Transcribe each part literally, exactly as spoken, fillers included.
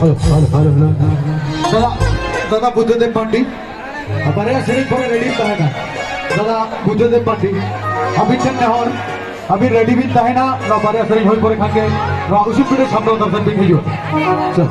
Hello, hello, hello, hello. ᱫᱟᱫᱟ, ᱫᱟᱫᱟ ᱵᱩᱫᱽᱫᱷᱚᱫᱮᱵ ᱯᱟᱱᱰᱤ, ᱵᱟᱨᱭᱟ ᱥᱮᱨᱮᱧ ᱯᱚᱨᱮ ᱨᱮᱰᱤ ᱛᱟᱦᱮᱱᱟ᱾ ᱫᱟᱫᱟ ᱵᱩᱫᱽᱫᱷᱚᱫᱮᱵ ᱯᱟᱱᱰᱤ, ᱟᱹᱵᱤᱱ ᱴᱷᱮᱱ ᱱᱮᱦᱚᱨ, ᱟᱹᱵᱤᱱ ᱨᱮᱰᱤ ᱵᱤᱱ ᱛᱟᱦᱮᱱᱟ᱾ ᱱᱚᱣᱟ ᱵᱟᱨᱭᱟ ᱥᱮᱨᱮᱧ ᱦᱩᱭ ᱯᱚᱨᱮ ᱠᱷᱟᱱ ᱜᱮ ᱱᱚᱣᱟ ᱩᱥᱩᱞ ᱯᱤᱸᱰᱟᱹ ᱥᱟᱢᱴᱟᱣ ᱫᱚᱨᱥᱚᱠ ᱵᱤᱱ ᱦᱤᱡᱩᱜᱼᱟ᱾ ᱪᱚᱞ᱾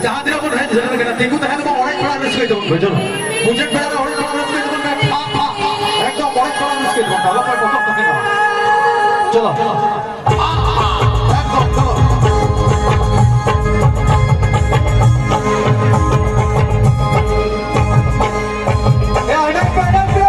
ᱡᱟᱦᱟᱸ ᱛᱤᱱᱟᱹᱜ ᱵᱚᱱ ᱦᱮᱡ ᱥᱮᱴᱮᱨ ᱠᱟᱱᱟ, ᱛᱤᱸᱜᱩ ᱛᱟᱦᱮᱱ ᱵᱚᱱ, ᱚᱲᱮᱡ ᱯᱟᱲᱟᱜ ᱨᱟᱹᱥᱠᱟᱹᱭ ᱛᱟᱵᱚᱱ ᱯᱮ, ᱪᱚᱞᱚ᱾ ᱢᱩᱪᱟᱹᱫ ᱵᱮᱲᱟ ᱨᱮ ᱚᱲᱮᱡ ᱯᱟᱲᱟᱜ ᱨᱟᱹᱥᱠᱟᱹᱭ ᱛᱟᱵᱚᱱ ᱯᱮ, ᱯᱷᱟ, ᱯᱷᱟ᱾ ᱮᱠᱫᱚᱢ ᱚᱲᱮᱡ ᱯᱟᱲᱟᱜ ᱨᱟᱹᱥᱠᱟᱹᱭ ᱛᱟᱵᱚᱱ ᱯᱮ, ᱟᱞᱚ ᱯᱮ ᱵᱚᱛᱚᱨ ᱛᱟᱦᱮᱱᱟ᱾ ᱪᱚᱞᱚ, ᱪᱚᱞᱚ᱾ ᱮᱠᱫᱚᱢ, ᱪᱚᱞᱚ᱾ ᱮ, ᱚᱲᱮᱡ ᱯᱟᱲᱟᱜ ᱨᱟᱹᱥᱠᱟᱹᱭ᱾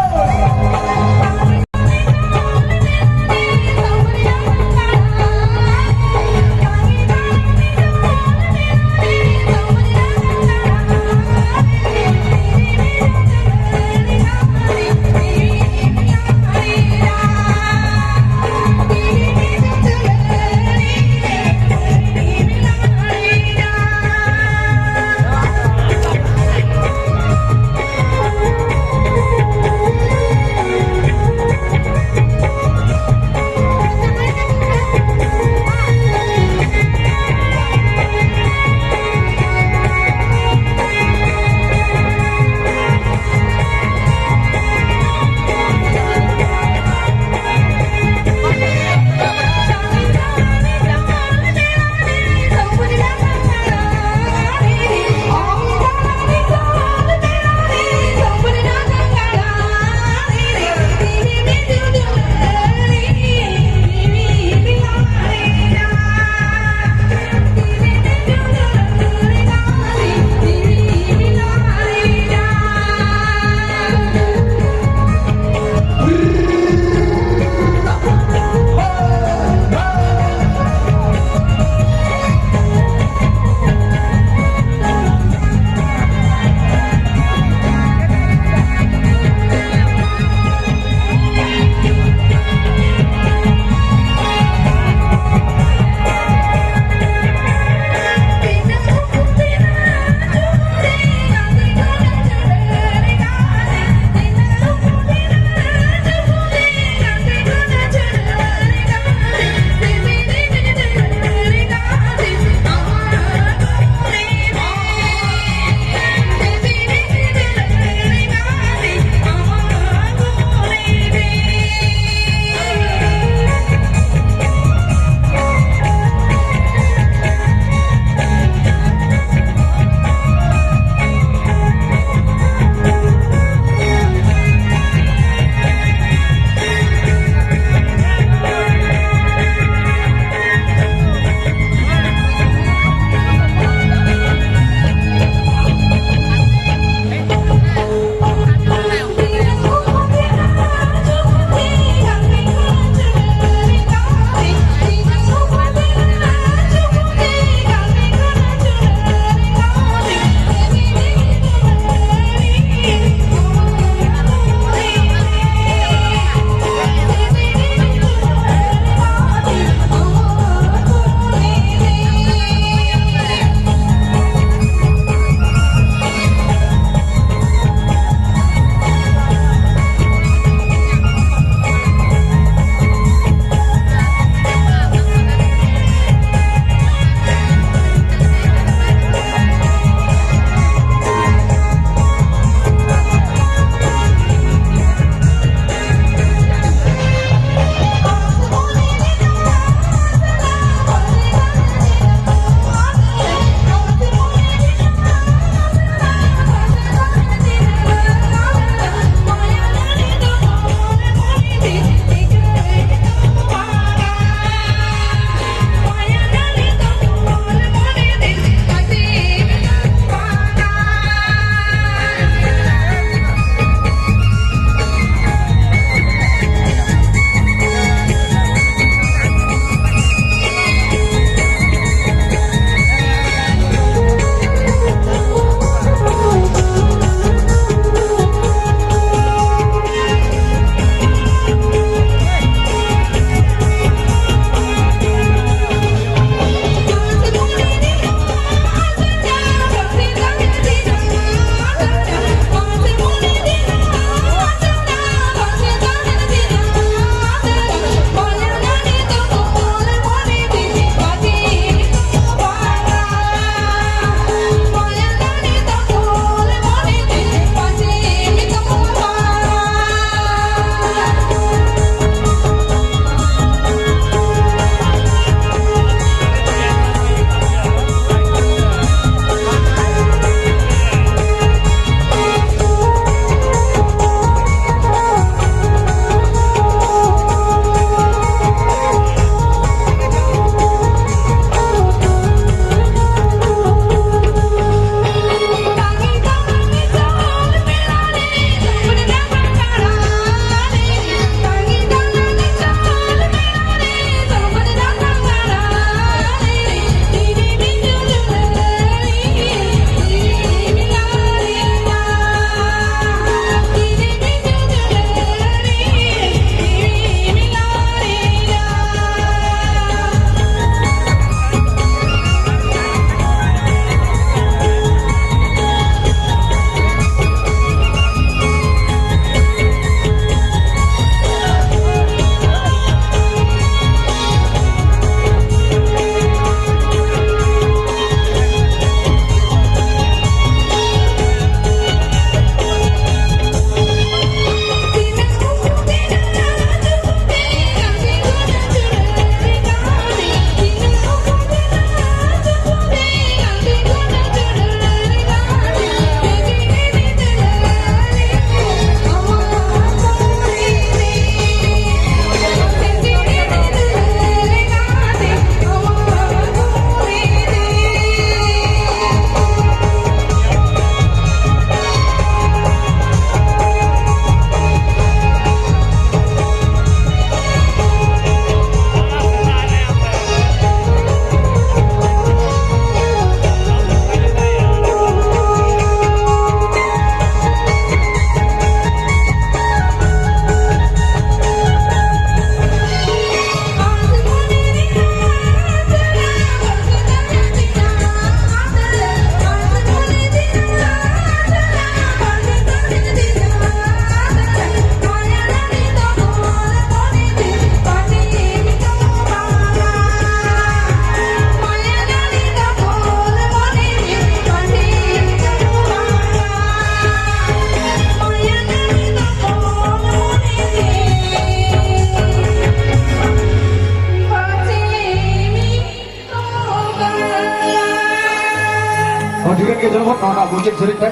ᱱᱚᱣᱟ ᱢᱩᱪᱟᱹᱫ ᱥᱮᱨᱮᱧ ᱨᱮ,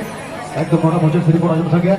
ᱮᱠᱫᱚᱢ ᱱᱚᱣᱟ ᱢᱩᱪᱟᱹᱫ ᱥᱮᱨᱮᱧ ᱵᱚᱱ ᱟᱸᱡᱚᱢ ᱥᱟᱸᱜᱮᱭᱟ᱾